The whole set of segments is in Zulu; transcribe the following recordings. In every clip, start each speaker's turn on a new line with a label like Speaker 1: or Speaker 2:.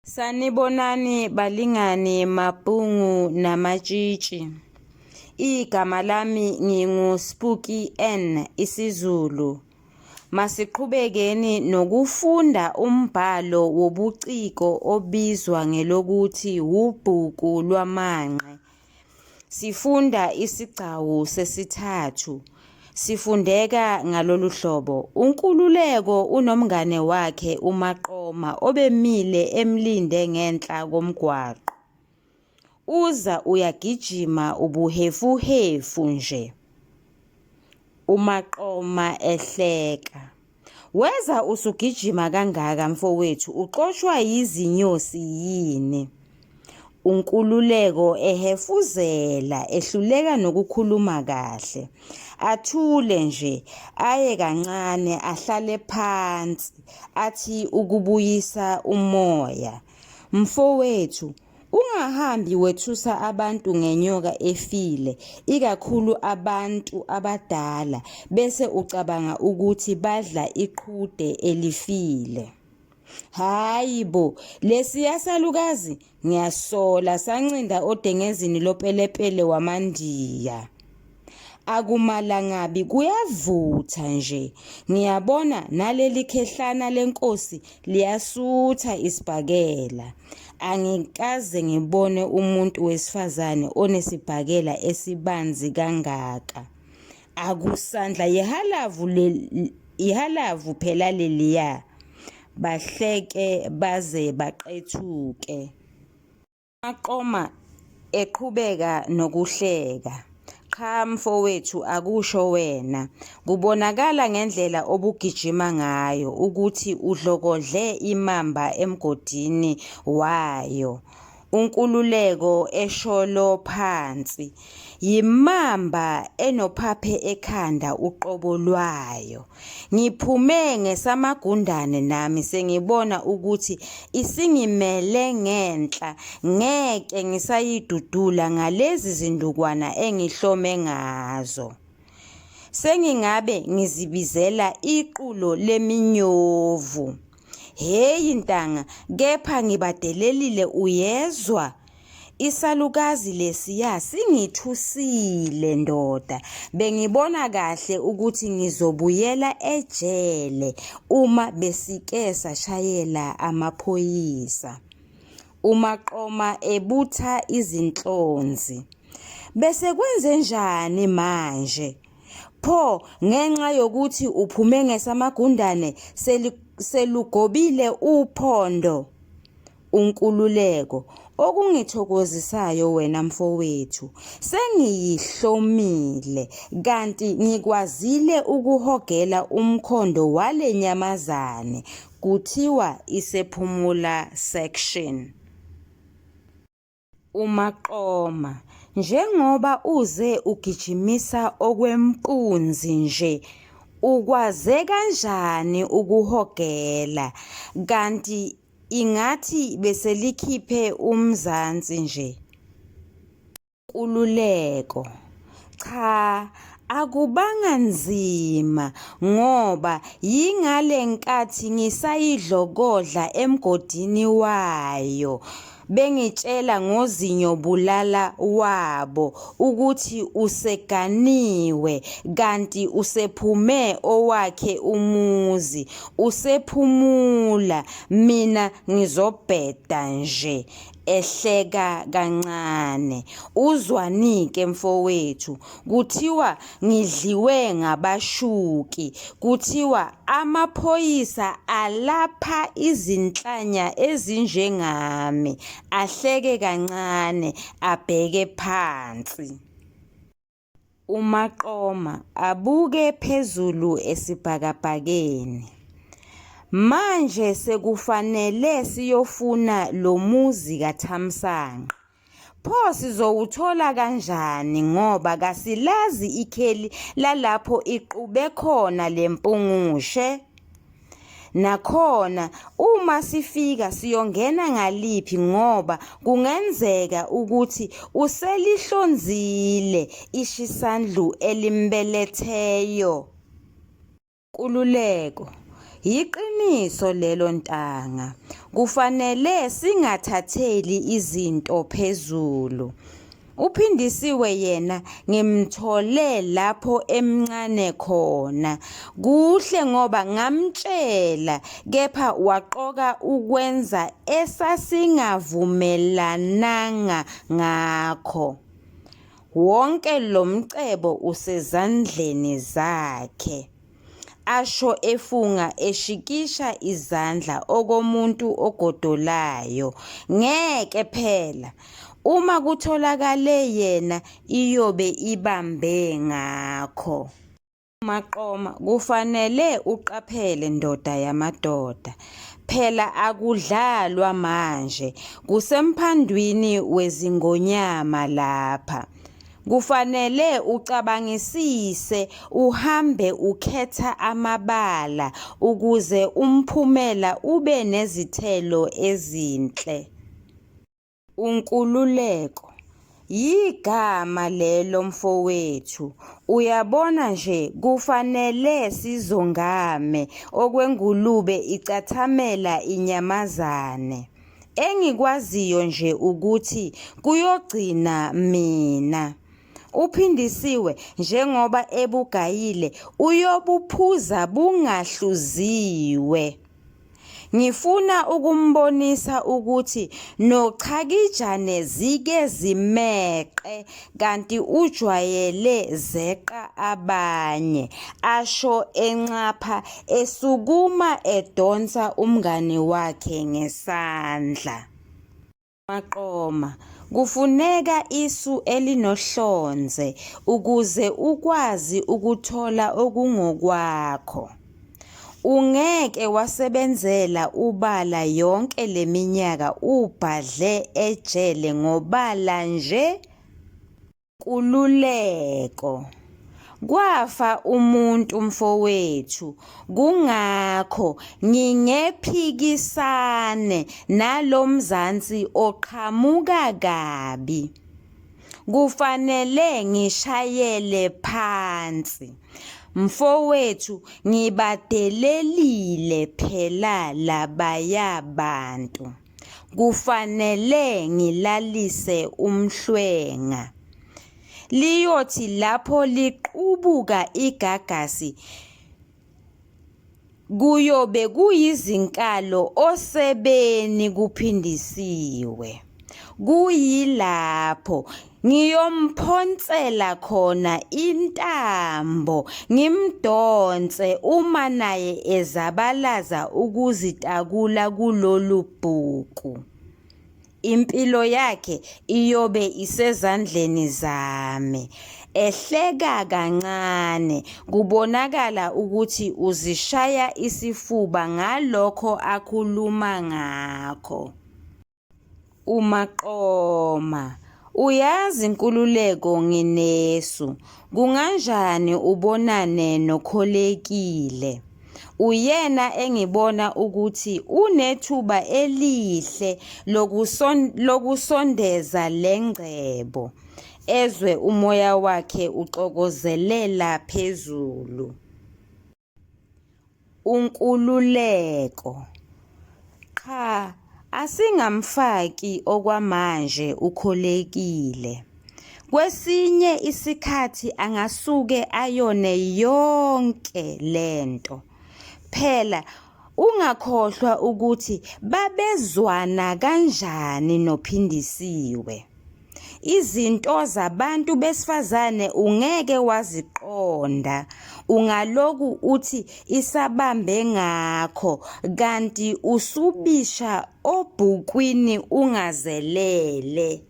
Speaker 1: Sanibonani balingani Mapungu namatshitshi. Igama lami ngingu Spooky N isiZulu. Masiqhubekeni nokufunda umbhalo wobuciko obizwa ngelokuthi wubhuku lwamanqe. Sifunda isigcawu sesithathu. Sifundeka ngalolu hlobo. UNkululeko unomngane wakhe uMaqoma obemile emlinde ngenhla komgwaqo. Uza uyagijima ubuhefuhefu nje. UMaqoma ehleka. Weza usugijima kangaka mfowethu uxoshwa yizinyosi yini? UNkululeko ehefuzela ehluleka nokukhuluma kahle. Athule nje aye kancane ahlale phansi athi ukubuyisa umoya. Mfowethu Ungahambi wethusa abantu ngenyoka efile, ikakhulu abantu abadala, bese ucabanga ukuthi badla iqhude elifile. Hhayi bo, lesiya salukazi ngiyasola sancinda odengezini lopelepele wamaNdiya. Akumalangabi kuyavutha nje. Ngiyabona naleli khehlana lenkosi liyasutha isibhakela. Angikaze ngibone umuntu wesifazane onesibhakela esibanzi kangaka. Akusandla yihalavu le ihalavu phela leliya. Bahleke baze baqethuke. Maqoma eqhubeka nokuhleka. Qha mfowethu akusho wena. Kubonakala ngendlela obugijima ngayo ukuthi udlokodle imamba emgodini wayo. UNkululeko esholo phansi. Yimamba enophaphe ekhanda uqobo lwayo. Ngiphume ngesamagundane nami sengibona ukuthi isingimele ngenhla ngeke ngisayidudula ngalezi zindukwana engihlome ngazo. Sengingabe ngizibizela iqulo leminyovu. Hheyi ntanga kepha ngibadelelile uyezwa? Isalukazi lesiya singithusile ndoda. Bengibona kahle ukuthi ngizobuyela ejele uma besike sashayela amaphoyisa. UMaqoma ebutha izinhlonzi. Bese kwenzenjani manje? Pho ngenxa yokuthi uphume ngesamagundane selugobile uphondo? UNkululeko, Okungithokozisayo wena mfowethu, sengiyihlomile kanti ngikwazile ukuhogela umkhondo wale nyamazane kuthiwa isePhumula Section. UMaqoma, Njengoba uze ugijimisa okwempunzi nje, ukwaze kanjani ukuhogela? Kanti ingathi beselikhiphe umzansi nje. Nkululeko, Cha, akubanga nzima ngoba yingale nkathi ngisayidlokodla emgodini wayo bengitshela ngozinyo bulala wabo ukuthi useganiwe kanti usephume owakhe umuzi usephumula mina ngizobheda nje. Ehleka kancane. Uzwani-ke mfowethu? Kuthiwa ngidliwe ngabashuki. Kuthiwa amaphoyisa alapha izinhlanya ezinjengami. Ahleke kancane, abheke phansi. UMaqoma abuke phezulu esibhakabhakeni. Manje sekufanele siyofuna lo muzi kaThamsanqa. Pho sizowuthola kanjani ngoba kasilazi ikheli lalapho iqube khona le mpungushe? Nakhona uma sifika siyongena ngaliphi ngoba kungenzeka ukuthi uselihlonzile ishisandlu elimbeletheyo. Nkululeko, Yiqiniso lelo ntanga. Kufanele singathatheli izinto phezulu. UPhindisiwe yena ngimthole lapho emncane khona. Kuhle ngoba ngamtshela kepha waqoka ukwenza esasingavumelananga ngakho. Wonke lo mcebo usezandleni zakhe. Asho efunga eshikisha izandla okomuntu ogodolayo. Ngeke phela. Uma kutholakale yena iyobe ibambe ngakho. Maqoma, kufanele uqaphele ndoda yamadoda. Phela akudlalwa manje, kusemphandwini wezingonyama lapha. Kufanele ucabangisise uhambe ukhetha amabala ukuze umphumela ube nezithelo ezinhle. UNkululeko, Yigama lelo mfowethu. Uyabona nje kufanele sizongame okwengulube icathamela inyamazane. Engikwaziyo nje ukuthi kuyogcina mina. UPhindisiwe njengoba ebugayile uyobuphuza bungahluziwe. Ngifuna ukumbonisa ukuthi nochakijane zike zimeqe kanti ujwayele zeqa abanye, asho enxapha esukuma edonsa umngani wakhe ngesandla. Maqoma, kufuneka isu elinohlonze ukuze ukwazi ukuthola okungokwakho. Ungeke wasebenzela ubala yonke le minyaka ubhadle ejele ngobala nje? Nkululeko. Kwafa umuntu mfowethu kungakho ngingephikisane nalomzansi oqhamuka kabi. Kufanele ngishayele phansi. Mfowethu ngibadelelile phela labaya bantu. Kufanele ngilalise umhlwenga. Liyothi lapho liqubuka igagasi kuyobe kuyizinkalo osebeni kuphindisiwe. Kuyilapho ngiyomphonsela khona intambo ngimdonse uma naye ezabalaza ukuzitakula kulolu bhuku. Impilo yakhe iyobe isezandleni zami. Ehleka kancane, kubonakala ukuthi uzishaya isifuba ngalokho akhuluma ngakho. UMaqoma, Uyazi Nkululeko nginesu, kunganjani ubonane noKholekile? Uyena engibona ukuthi unethuba elihle lokusondeza le ngcebo, ezwe umoya wakhe uxokozelela phezulu. UNkululeko, Qha, asingamfaki okwamanje uKholekile. Kwesinye isikhathi angasuke ayone yonke le nto. Phela ungakhohlwa ukuthi babezwana kanjani noPhindisiwe. Izinto zabantu besifazane ungeke waziqonda, ungaloku uthi isabambe ngakho kanti usubisha obhukwini ungazelele.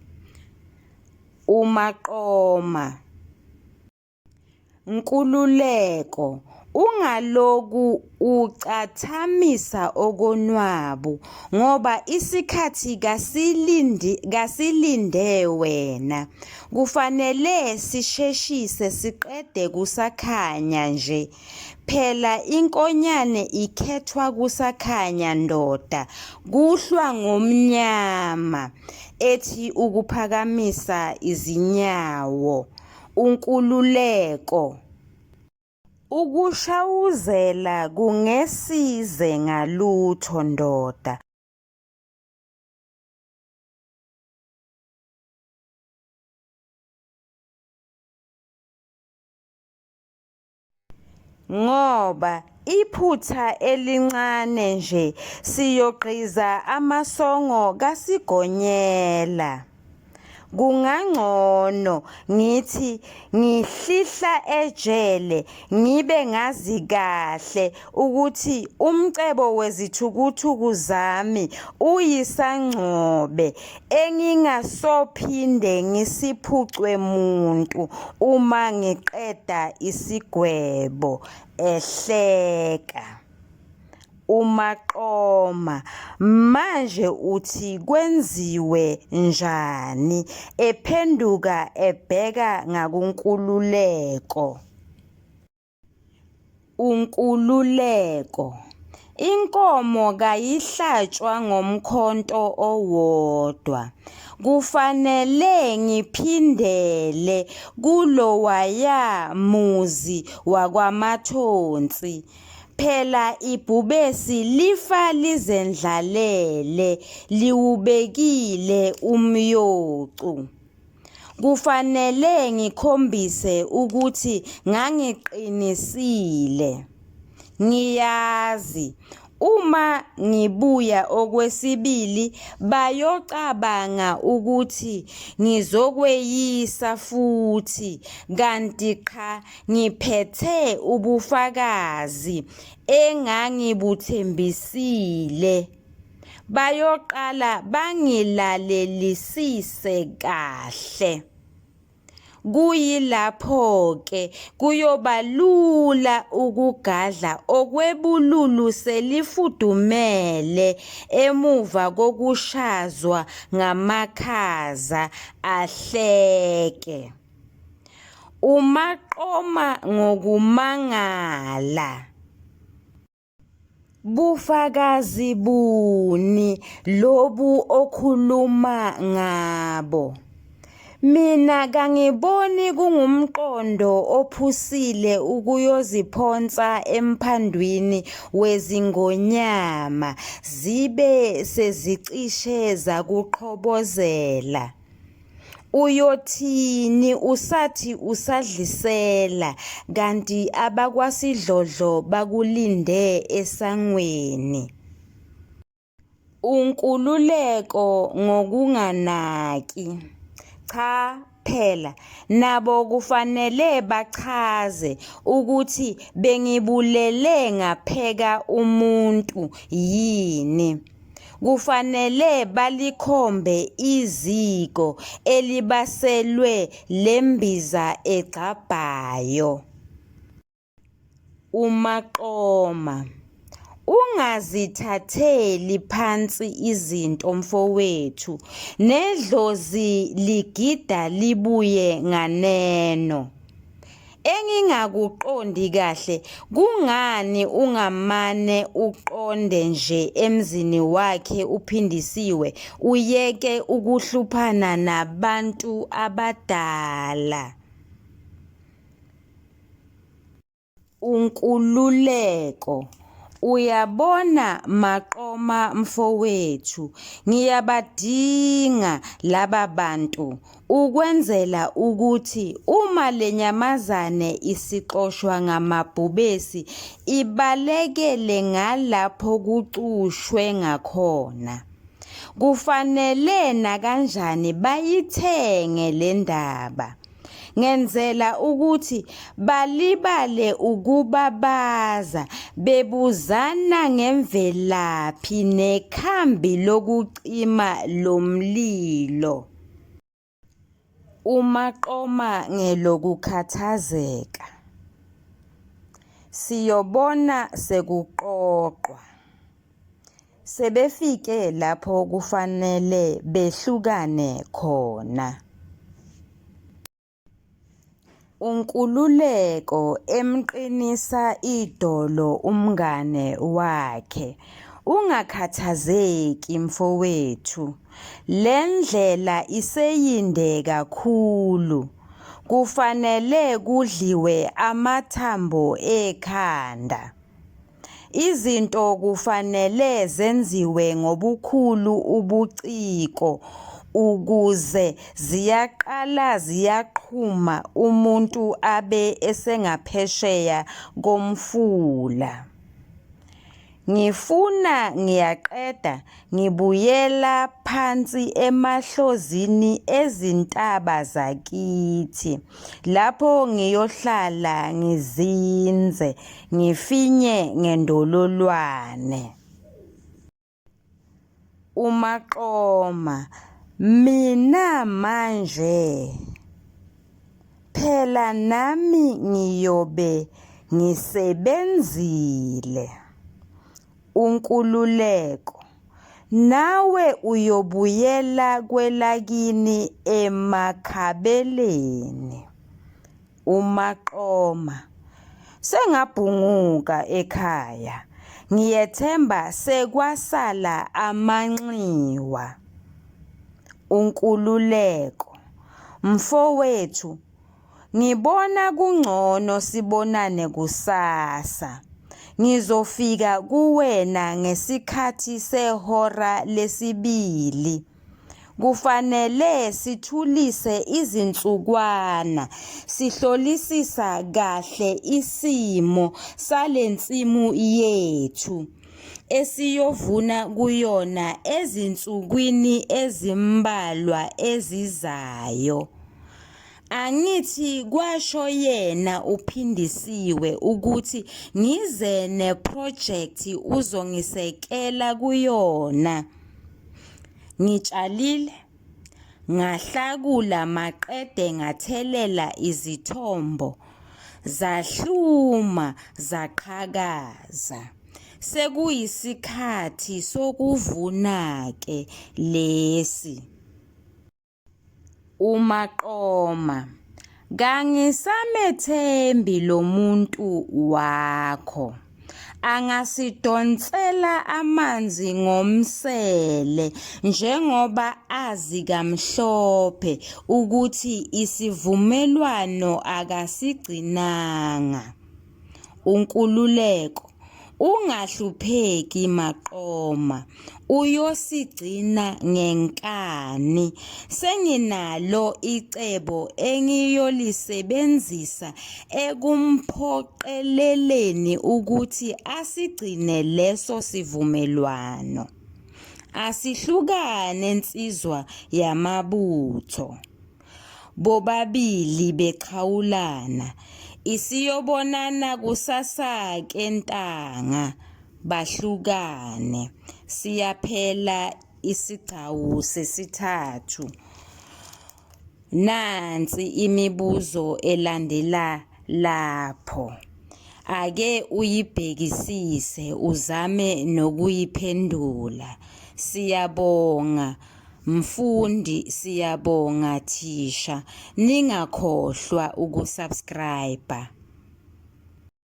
Speaker 1: Umaqoma. Nkululeko, ungaloku ucathamisa okonwabu ngoba isikhathi kasilindi kasilinde wena. Kufanele sisheshise siqede kusakhanya nje. Phela inkonyane ikhethwa kusakhanya ndoda, kuhlwa ngomnyama. Ethi ukuphakamisa izinyawo. UNkululeko. Ukushawuzela kungesize ngalutho ndoda. Ngoba iphutha elincane nje siyogqiza amasongo kaSigonyela. Kungangcono ngithi ngihlihla ejele ngibe ngazi kahle ukuthi umcebo wezithukuthuku zami uyisangcobe engingasophinde ngisiphucwe muntu uma ngiqeda isigwebo, ehleka. UMaqoma, Manje uthi kwenziwe njani? Ephenduka ebheka ngakuNkululeko. UNkululeko, Inkomo kayihlatshwa ngomkhonto owodwa. Kufanele ngiphindele kulowaya muzi wakwaMathonsi. Phela ibhubesi lifa lizendlalele liwubekile umyocu. Kufanele ngikhombise ukuthi ngangiqinisile. Ngiyazi uma ngibuya okwesibili bayocabanga ukuthi ngizokweyisa futhi kanti qha ngiphethe ubufakazi engangibuthembisile. Bayoqala bangilalelisise kahle. Kuyilapho-ke kuyoba lula ukugadla okwebululu selifudumele emuva kokushazwa ngamakhaza, ahleke. Umaqoma ngokumangala. Bufakazi buni lobu okhuluma ngabo? Mina kangiboni kungumqondo ophusile ukuyoziphonsa emphandwini wezingonyama zibe sezicishe zakuqhobozela. Uyothini usathi usadlisela kanti abakwasidlodlo bakulinde esangweni? UNkululeko ngokunganaki, Cha phela nabo kufanele bachaze ukuthi bengibulele ngapheka umuntu yini. Kufanele balikhombe iziko elibaselwe le mbiza egxabhayo. UMaqoma, Ungazithatheli phansi izinto mfowethu, nedlozi ligida libuye nganeno. Engingakuqondi kahle kungani ungamane uqonde nje emzini wakhe uPhindisiwe uyeke ukuhluphana nabantu abadala. UNkululeko, Uyabona Maqoma mfowethu, ngiyabadinga laba bantu ukwenzela ukuthi uma le nyamazane isixoshwa ngamabhubesi ibalekele ngalapho kucushwe ngakhona. Kufanele nakanjani bayithenge le ndaba. Ngenzela ukuthi balibale ukubabaza bebuzana ngemvelaphi nekhambi lokucima lo mlilo. Umaqoma ngelokukhathazeka. Siyobona sekuqoqwa. Sebefike lapho kufanele behlukane khona. UNkululeko emqinisa idolo umngane wakhe. Ungakhathazeki mfowethu, le ndlela iseyinde kakhulu. Kufanele kudliwe amathambo ekhanda. Izinto kufanele zenziwe ngobukhulu ubuciko ukuze ziyaqala ziyaqhuma umuntu abe esengaphesheya komfula. Ngifuna ngiyaqeda ngibuyela phansi emahlozini ezintaba zakithi lapho ngiyohlala ngizinze ngifinye ngendololwane. UMaqoma, Mina manje phela nami ngiyobe ngisebenzile. UNkululeko, Nawe uyobuyela kwelakini eMakhabeleni. UMaqoma, Sengabhunguka ekhaya, ngiyethemba sekwasala amanxiwa. UNkululeko, Mfowethu, ngibona kungcono sibonane kusasa. Ngizofika kuwena ngesikhathi sehora lesibili. Kufanele sithulise izinsukwana sihlolisisa kahle isimo sale nsimu yethu esiyovuna kuyona ezinsukwini ezimbalwa ezizayo. Angithi kwasho yena uPhindisiwe ukuthi ngize nephrojekthi uzongisekela kuyona. Ngitshalile, ngahlakula maqede ngathelela izithombo, zahluma zaqhakaza. Sekuyisikhathi sokuvuna-ke lesi. UMaqoma, Kangisamethembi lo muntu wakho. Angasidonsela amanzi ngomsele njengoba azi kamhlophe ukuthi isivumelwano akasigcinanga. UNkululeko, Ungahlupheki Maqoma, uyosigcina ngenkani. Senginalo icebo engiyolisebenzisa ekumphoqeleleni ukuthi asigcine leso sivumelwano. Asihlukane nsizwa yamabutho. Bobabili bexhawulana. Isiyobonana kusasa-ke ntanga, bahlukane. Siyaphela isigcawu sesithathu. Nansi imibuzo elandela lapho. Ake uyibhekisise uzame nokuyiphendula. Siyabonga mfundi, siyabonga thisha. Ningakhohlwa ukusubscribe.